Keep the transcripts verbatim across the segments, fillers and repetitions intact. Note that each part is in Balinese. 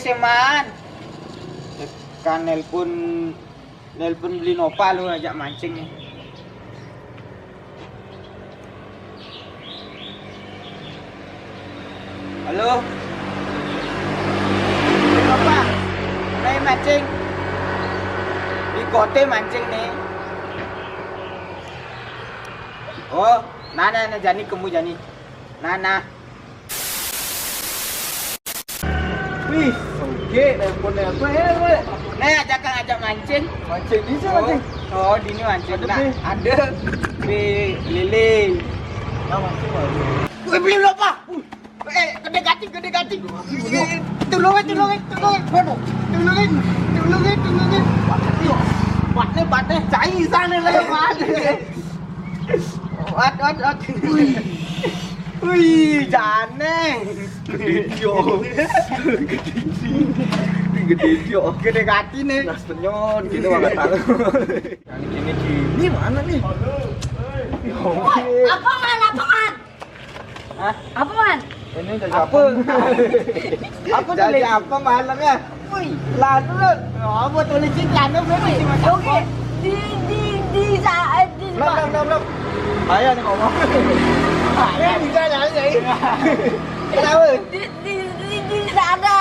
Teman. Tekan nelpon, nelpon beli Nova lu ajak mancing nih. Halo. Beli Nova. Naik mancing. Di kote mancing nih. Oh, nah, nah, nah, jani kemu jani. Nah, nah. Wih, oke, nelponnya apa ya, gue? Nih, ajak Kang ajak mancing. Mancing di sini, mancing. Oh, di ini mancing. Ada, nah, ada di lele. Nah, mancing baru. Gue beli apa? Eh, gede gati, gede gati. Tulungin, tulungin, tulungin. Waduh, tulungin, tulungin, tulungin. Waduh, waduh, waduh. Cai sana lah, waduh. Wat, wat, wat. Wih. Wih, jane. Gede dio. Gede dio. Gede dio. Gede gati nih. Nas penyon, gitu banget. Yang ini gini mana nih? Woi, apaan, apaan? Hah? Apaan? Ini udah apa? Apa tuh? Jadi apa malamnya? Wih, lalu lu. Oh, buat tulis iklan lu, gue masih masak. Oke. Di, di, di saat di Belum, belum, belum, belum. Bahaya nih ngomong. Bahaya. Bisa aja, ya. Kenapa? Di, di, di, di sana.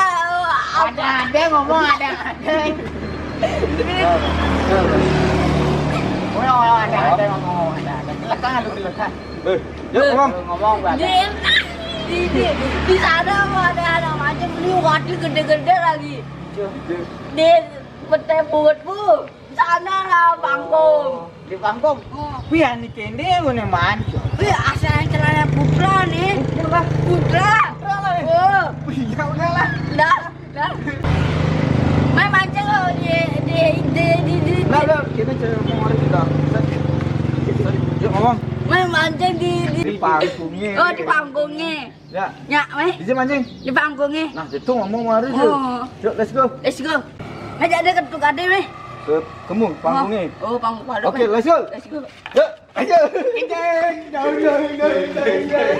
Ada, ada ngomong, ada, ada. Ngomong, ngomong, ada, ada ngomong, ada, ada. Lekang lu, lekang. Eh, yuk, ngomong. Ngomong, Bang. Di, di, di, di sana mah ada anak macam beli wakil gede-gede lagi. Di pete buat bu. Sana lah, Bangkong. Di Bangkong. Oh. Wih, ani kende gue nih, man. Wih, asal celana putra nih. Putra. Putra. Putra lah, ya. Oh. Wih, ya udahlah. Dah, dah. Main mancing lo di, di, di, di, di. Lah, lah, kita cewek mau hari kita. Bisa, bisa. Yuk, ngomong. Main mancing di, di. Di panggungnya. Oh, di panggungnya. Ya. Ya, weh. Bisa mancing? Di panggungnya. Nah, itu ngomong mari tuh. Oh. Yuk, let's go. Let's go. Ngajak dia ke tukar deh, weh. Ke kamu panggungnya. Oh, oh, panggung baru. Oke, let's go. Let's go. Yuk, ayo. Jeng, jeng, jeng, jeng.